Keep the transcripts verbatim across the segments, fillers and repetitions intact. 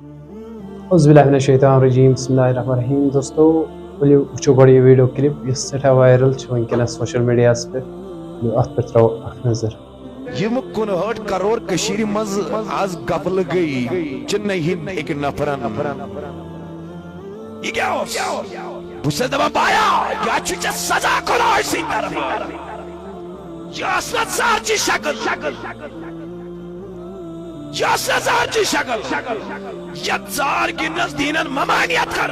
اعوذ باللہ من الشیطان الرجیم، بسم اللہ الرحمن الرحیم۔ دوستو، ؤلِو وٕچھو گۄڈٕ یہِ ویٖڈیو کلپ یۄس سٮ۪ٹھاہ وائرل چھِ وٕنکیٚنَس سوشل میڈیاہَس پٮ۪ٹھ۔ ؤلِو اَتھ پٮ۪ٹھ ترٛاوو اکھ نظر۔ یِم کُنہٲٹھ کرور کٔشیٖرِ منٛز آز غفلہٕ گٔیی، چِنَے ہِنٛدۍ أکۍ نفرن۔ یہِ کیٛاہ اوس؟ بہٕ چھُسَس دَپان، بایا، یہِ چھُ ژےٚ سزا خۄداے سٕنٛدِ طرفہٕ۔ یہِ ٲس نہٕ زہرچی شکل۔ یہِ ٲس نہٕ زہرچی شکل۔ یَتھ زہر گِنٛدنَس دیٖنَن ممانعت کٔر۔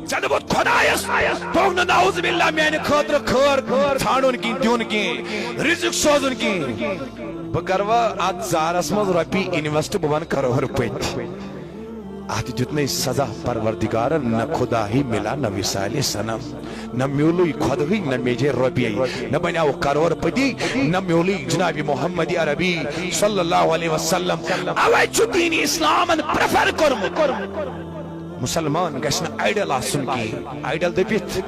ژےٚ دوٚپُتھ خۄدایَس، دوٚپُن نعوذ باللہ میٛانہِ خٲطرٕ خٲر ژھانٛڈُن کِنہٕ دیُن کِنہٕ رِزق سوزُن کِنہٕ۔ بہٕ کَرٕ وۄنۍ اَتھ زہرَس منٛز رۄپیہِ invest، بہٕ بَنہٕ کرور پٔتی۔ اَتھ دیُت نہٕ سزا پروردگارن، نہ خدا ہی ملا، نہ وصال صنم، نہ میوٗلٕے خۄدہٕے، نہ میجے رۄپیے، نہ بنیاو کرور پتی، نہ میوٗلٕے جناب محمد عربی صلی اللہ علیہ وسلم۔ اوے چھُ دین اسلامن prefer کوٚرمُت۔ مسلمان گژھِ نہٕ idle آسُن کینٛہہ۔ Idle دٔپِتھ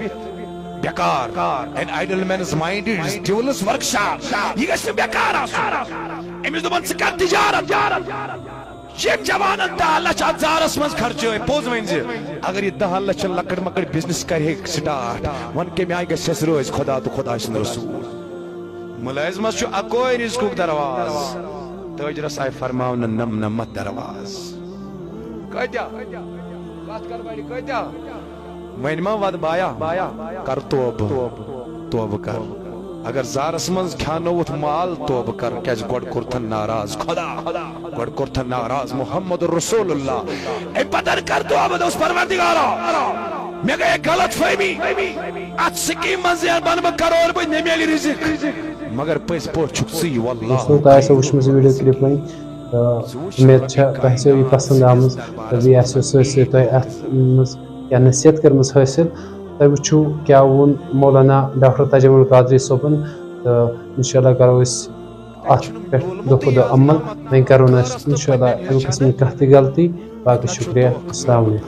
بیکار۔ An idle man's mind is devil's workshop۔ یہِ گژھِ نہٕ بیکار آسُن۔ أمِس دوٚپُن، ژٕ کر تجارت۔ ییٚمۍ جوانن دَہ لَچھ اَتھ زارَس منٛز خرچٲے، پوٚز ؤنۍ زِ اگر یہِ دَہَن لَچھَن لۄکٕٹ مۄکٕٹ business کرِ ہے start، وۄنۍ کَمہِ آیہِ گژھٮ۪س رٲضۍ خۄدا تہٕ خۄداے سُنٛد رسول؟ مُلٲزمَس چھُ اَکوے رِزقُک دروازٕ، تٲجرَس آیہِ فرماونہٕ نَمنَمَتھ دروازٕ۔ کۭتیٛاہ؟ کَتھ کَر بَڑِ، کۭتیٛاہ؟ وۄنۍ ما وَد بایا، کر توبہٕ، توبہٕ کر۔ اگر زارس منٛز کھیانووُتھ مال، توبہٕ کر، کیازِ گۄڈٕ کوٚرتھن ناراض خۄدا، گۄڈٕ کوٚرتھن ناراض محمد رسول اللہ۔ اَمہِ پتہٕ کر توبہٕ، دوٚپُس، پروردگارا، مےٚ گٔے غلط فہمی، اتھ سکیٖم منٛز زینہٕ بہٕ کرور بہٕ، مےٚ میلہِ رزق، مگر پٔزۍ پٲٹھۍ چھُکھ ژٕے واللہ۔ دوستو، تۄہہِ آسیو وٕچھمٕژ یہِ ویٖڈیو کلپ وۄنۍ، تہٕ اُمید چھےٚ تۄہہِ آسیو یہِ پسنٛد آمٕژ، تہٕ بیٚیہِ آسیو سۭتۍ سۭتۍ تۄہہِ اتھ منٛز یا نصیحت کٔرمٕژ حٲصِل۔ تۄہہِ وٕچھِو کیٛاہ ووٚن مولانا ڈاکٹر تجمل قادری صٲبُن، تہٕ انشاءاللہ کرو أسۍ اتھ پٮ۪ٹھ دۄہ کھۄتہٕ دۄہ عمل۔ وۄنۍ کرو نہٕ أسۍ انشاءاللہ امہِ قٕسمٕچ کانٛہہ تہِ غلطی۔ باقٕے شُکریہ، السلام علیکم۔